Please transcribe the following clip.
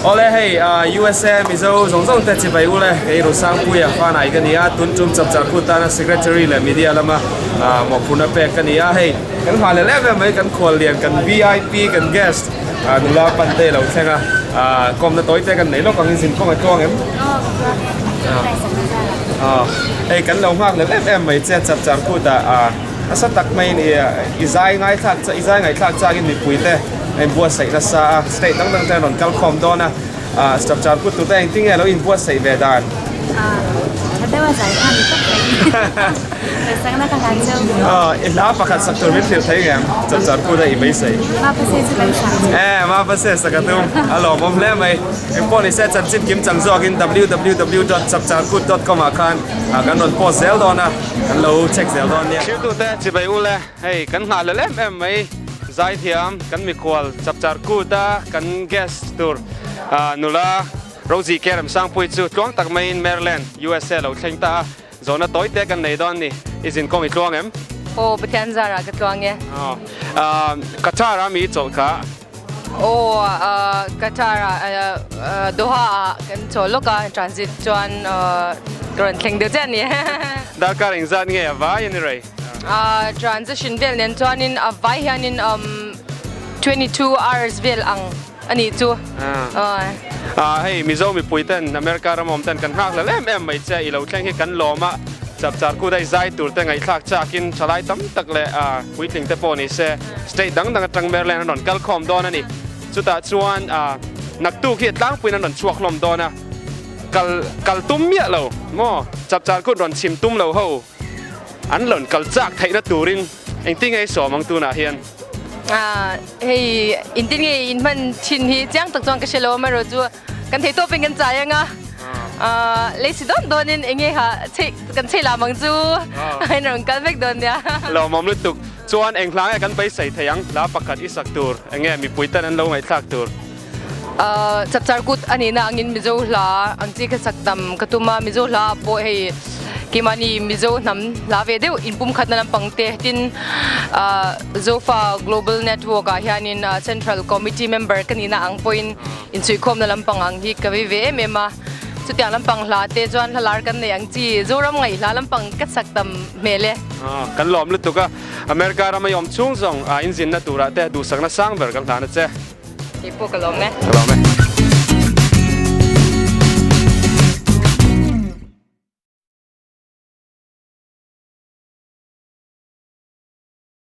Awle hei USA Mizo zawng zawng te chibai u le kei Rusangpuia Fanai ka ni a, tun tum chapchar kut tana Secretary leh Media lama mawhphurhna pek ka ni a, hei kan nghah leh lem em mai kan khuallian kan vip kan guest nula pante lo thleng a, kawmna tawi te kan nei lawk ang in zin kawng a tluang em? Hei kan lo nghak leh lem em mai che chapchar kut ah Nasa tak maiin i zai ngaithlak i zai ngaihthlak chakin mipuite a inbuatsaih nasa a, state dang dang te an rawn kal khawm dawn a, chapchar kut tur te engtin nge a lo inbuatsaih ve dan? Tha deuh a zai kha ni tawp mai. Ngaihsakna ka hlan cheu. I hla pakhat sak tur min hrilh thei ngem? Chapchar kut a i beisei. Mapase chu kan sak. E, Mapase sak a tum. A lawmawm hle mai. Engpawh nise chanchin kim chang zawkin www.chapcharkut.com ah khan kan rawn post zel dawn a. Kan lo check zel dawn nia. Thiltute chibai u le, hei kan nghah lel em em mai zaithiam kan mikhual chapchar kut a kan guest tur nula Rosie Kerem Sangpui chu tluang tak maiin Maryland, USA lo thleng ta a, zawhna tawi te kan nei dawn ni, i zinkawng i tluang em? Aw Pathian zarah ka tluang e. Qatar a mi i chawlh kha. Aw Qatar ah Doha ah kan chawl lawk a transit chuan ka rawn thleng deuh chiah a ni. Darkar engzat nge a vai a ni rei? Transition vel nen chuanin a vai hianin 22 hours vel ang a nih chu. Hei Mizo mipui ten America ram awm ten kan nghak hlel em em mai che i lo thleng hi kan lawm a, chapchar kut a i zai tur te ngaihthlak chakin thalai tam tak leh puitling te pawh ni se State dang dang atang Maryland an rawn kal khawm dawn a ni. Chutah chuan naktuk hi tlangpuiin an rawn chhuak hlawm dawn a, kal kal tum miah lo maw? Chapchar kut rawn chhim tum lo ho an rawn kal chak theihna turin engtin nge i sawm ang tunah hian? Hei intin nge in hman thin hi chiang tak chuan ka hre lo a, amaherawhchu chu kan thei tawpin kan chai ang a, lei si dawn dawnin eng nge kha chheih kan chheih lam ang chu in rawn kal vek dawn nia. Lawmawm lutuk. Chuan eng hla nge kan beisei thei ang? Hla pakhat i sak tur, eng nge mipui ten an lo ngaihthlak tur? Chapchar kut a nihna angin Mizo hla ang chi kha sak tam ka tum a, Mizo hla ah pawh hei keimahni Mizo hnam hla ve deuh inpumkhatna lampang te tin Zofa Global Network ah hianin Central Committee member ka nihna ang pawhin insuihkhawmna lampang ang hi ka vei ve em em a. Chutiang lampang hla te chuan hla lar kan nei ang chi, Zoram ngaih hla lampang ka chak tam hmel e. Kan lawm lutuk a, America rama i awm chhung zawng a inzinna turah te duhsakna sang ber kan hlan a che. Kei pawh ka lawm e. Ka lawm e.